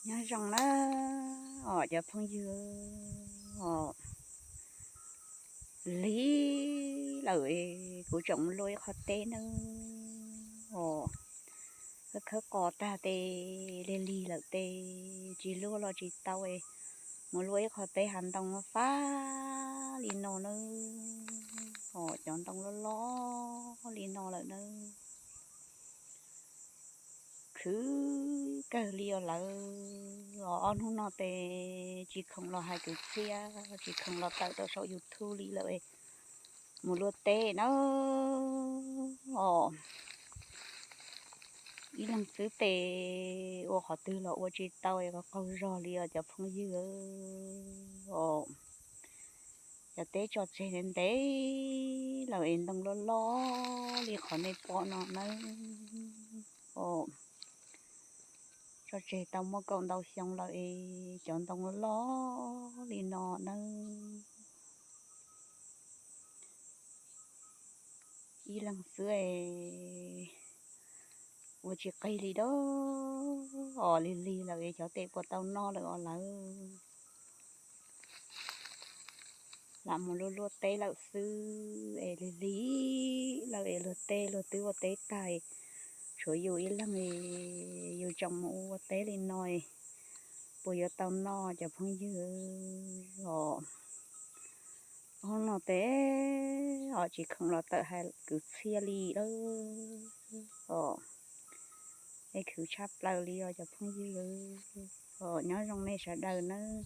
Nyob zoo na os cov phooj ywg os, lig lawm kuv tseem mus luaj ib qho teb nawb os. Khawb khawb qos tag tes lig lig lawm tes tsis luaj los tsis tau, mus luaj ib qho teb hav ntoo fab li no nawb os, cov ntoo loj loj li no lawm nawb. Khwv kawg li os lawv os, ob hnub no tes tsis khoom los hais kwv txhiaj, tsis khoom los tawm rau saum YouTube li lawm, mus luaj teb na os. Ib leeg xwb tes ua qhov twg los ua tsis tau, qaug qaug zog li os cov phooj ywg os. Cov teb tso tseg ntev ntev lawm es ntoo loj loj li qhov nej pom no nawb os. Tso tseg tau muaj kaum ntau xyoo lawm es cov ntoo loj loj li no nawb. Ib leeg xwb es ua tsis qig li dab os, lig lig lawm es xyov tes puas tau noj lawm os lawv. Lam mus luaj luaj teb lawm xwb es lig lig lawm es luag tej luag twb ua teb tag, tshuav yus ib leeg es yus tseem mus ua teb li no, puas yuav tau noj cov phooj ywg os. Ob hnub no tes os tsis khoom los tawm hais kwv txhiaj li os. Es khwv tshaj plaws li os cov phooj ywg os, nyob zoo nej sawv daws nawb.